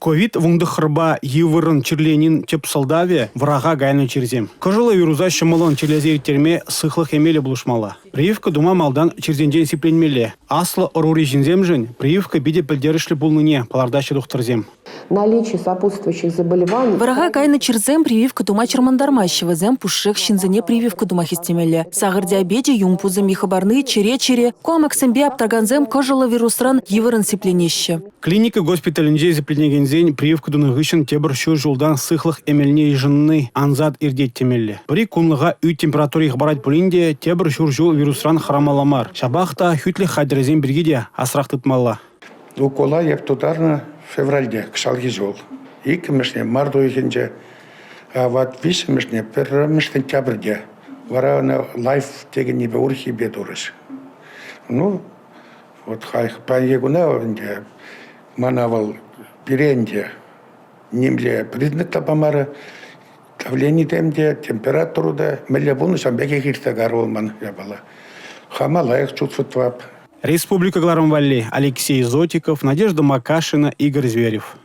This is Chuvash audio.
COVID-19-па йывӑррӑн чирленин тӗп сӑлтавӗ – вӑраха кайнӑ чирсем. Кӑшӑллӑ вируса ҫӑмӑллӑн чирлесе ирттерме сыхлӑх эмелӗ пулӑшмалла. Прививка тума малтан чирсенчен сипленмелле. Аслӑ ӑрури ҫынсемшӗн прививка питӗ пӗлтерӗшлӗ пулнине палӑртаҫҫӗ тухтӑрсем. Наличие сопутствующих заболеваний. Вӑраха кайнӑ чирсем прививка тума чӑрмантармаҫҫӗ. Вӗсем пушшех ҫынсене прививка тума хистемелле. Сахӑр диабечӗ, юн пусӑмӗ хӑпарни, чӗре чирӗ, ку амаксемпе аптракансем кӑшӑллӑ вирусран йывӑррӑн сипленеҫҫӗ. Клиника госпиталӗнче сипленекенсен прививка тунӑ хыҫҫӑн тепӗр ҫур ҫултан сыхлӑх эмелне йышӑнни ансат иртет темелле. Пӗр-ик кунлӑха ӳт температури хӑпарать пулин те тепӗр ҫур ҫул вирусран хӑрамалла мар. Ҫапах та хӳтлӗх хатӗрӗсем пирки те асрах тытмалла. Укола эп тутарнӑ февральте кӑҫалхи ҫул. Иккӗмӗшне март уйӑхӗнче, а вот виҫҫӗмӗшне пӗрремӗш сентябрьте. Вара ӑна лайф текеннипе урӑххипе турӗҫ. Ну, вот паянхи куна ӗнтӗ мана вӑл пире ӗнтӗ нимле признак та памарӗ. Давлени тем те, температура та мӗнле пулнӑ ҫавӑн пекех иртсе кайрӗ вӑл ман япала. Хама лайӑх чувствовать. Республика кӑларӑм валли Алексей Зотиков, Надежда Макашина, Игорь Зверев.